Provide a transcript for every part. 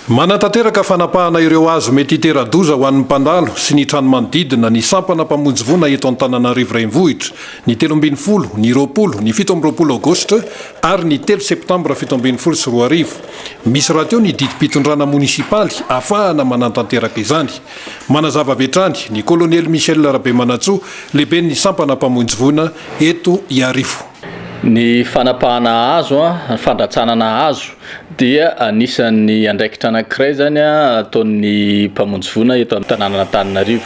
Manatanteraka fanapahana ireo hazo mety hitera-doza ho an'ny mpandalo sy ny trano manodidina ny sampana mpamonjy voina eto Antananarivo Renivohitra, ny 13, ny 20, ny 27 aogositra ary ny 3 septambra 2017. Misy rahateo ny didim-pitondrana monisipaly ahafahana manatanteraka izany. Manazava avy hatrany ny kolonely Michel Rabemanantsoa, lehiben'ny sampana mpamonjy voina eto Iarivo. Ny fanapahana hazo, ny fandratsanana hazo dia anisan'ny andraikitra anankiray izany ataon'ny mpamonjy voina eto an-tanànan'Antananarivo.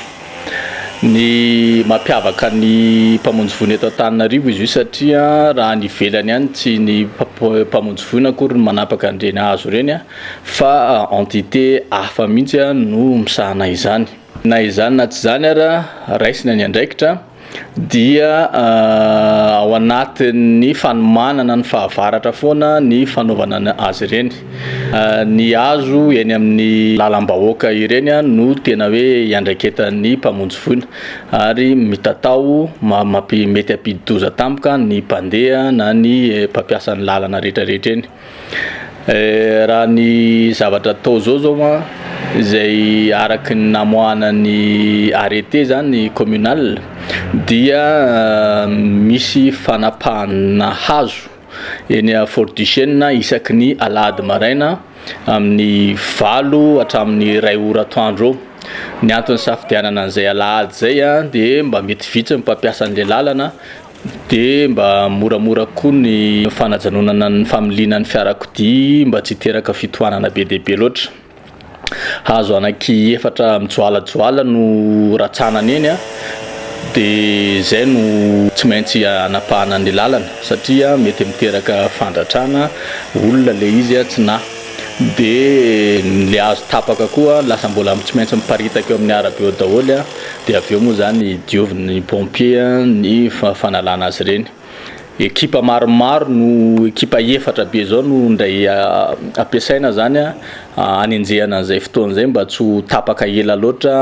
Ny mampiavaka ny mpamonjy voina eto Antananarivo izy io satria raha any ivelany any tsy ny mpamonjy voina akory no manapaka an'ireny hazo ireny fa entité hafa mihitsy no misahana izany. Na izany na tsy izany ara raisina ny andraikitra. dia ao anatin'ny fanomanana ny fahavaratra foana ny fanaovana azy ireny. Ny hazo eny amin'ny lalam-bahoaka ireny no tena hoe iandraiketan'ny mpamonjy voina ary mitatao mety hampidi-doza tampoka ny mpandeha na ny mpampiasa ny lalana rehetrarehetra eny. Raha ny zavatra atao zao zao an, izay araky ny namoahana ny arrêté zany communal dia misy fanapahana hazo eny Fort Duchesne isaky ny alahady maraina amin'ny 8 hatramin'ny 1 ora atoandro eo. Ny antony nisafidianana an'izay alahady zay an de mba mety vitsy ny mpampiasa an'le lalana Dia mba moramora koa ny fanajanonana ny familiana ny fiarakodia mba tsy hiteraka fitohanana be dia be loatra. Hazo anaky efatra mijoalajoala no ratsanana eny an, dia izay no tsy maintsy hanapahana ny lalana satria mety miteraka fandratrana olona ilay izy tsy nahy. Dia ilay hazo tapaka koa lasa mbola tsy maintsy miparitaka eo amin'ny arabe eo daholo an. Dia avy eo moa izany diovin'ny pompier ny fanalana azy ireny. Ekipa maromaro no, ekipa efatra be izao no indray ampiasaina izany hanenjehana an'izay fotoana izay mba tsy ho tapaka ela loatra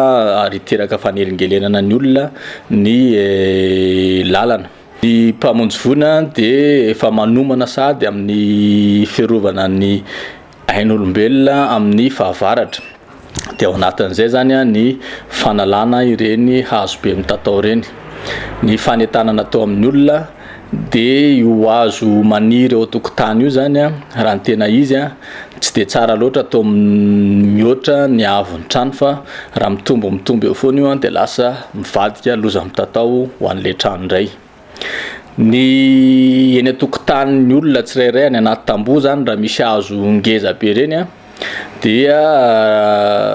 ary hiteraka fanelingelenana ny olona ny lalana. Ny mpamonjy voina dia efa manomana sahady amin'ny fiarovana ny ain'olombelona amin'ny fahavaratra. Dia ao anatin'izay izany ny fanalana ireny hazo be mitatao ireny. Ny fanentanana atao amin'ny olona dia io hazo maniry eo an-tokotany io izany raha ny tena izy tsy dia tsara loatra atao mihoatra ny haavon'ny trano fa raha mitombo mitombo eo foana io dia lasa mivadika loza mitatao ho an'ilay trano indray. Ny eny an-tokotanin'ny olona tsirairay any anaty tamboho zany raha misy hazo ngeza be ireny an, dia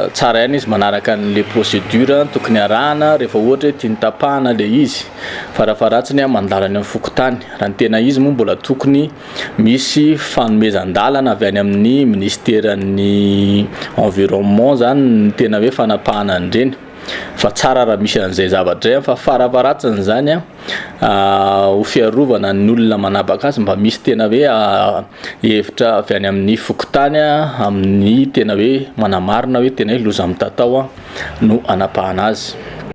tsara ihany izy manaraka an'le procédure tokony arahana rehefa ohatra hoe tiany tapahana le izy, farafaharatsiny an mandalo any amin'ny fokontany, raha ny tena izy moa mbola tokony misy fanomezan-dalana avy any amin'ny ministeran'ny environnement zany ny tena hoe fanapahana an'ireny. Fa tsara raha misy an'izay zavatra izay fa farafaharatsiny izany an, ho fiarovana ny olona manabaka azy mba misy tena hoe hevitra avy any amin'ny fokontany amin'ny tena hoe manamarina hoe tena hoe loza mitatao no anapahana azy.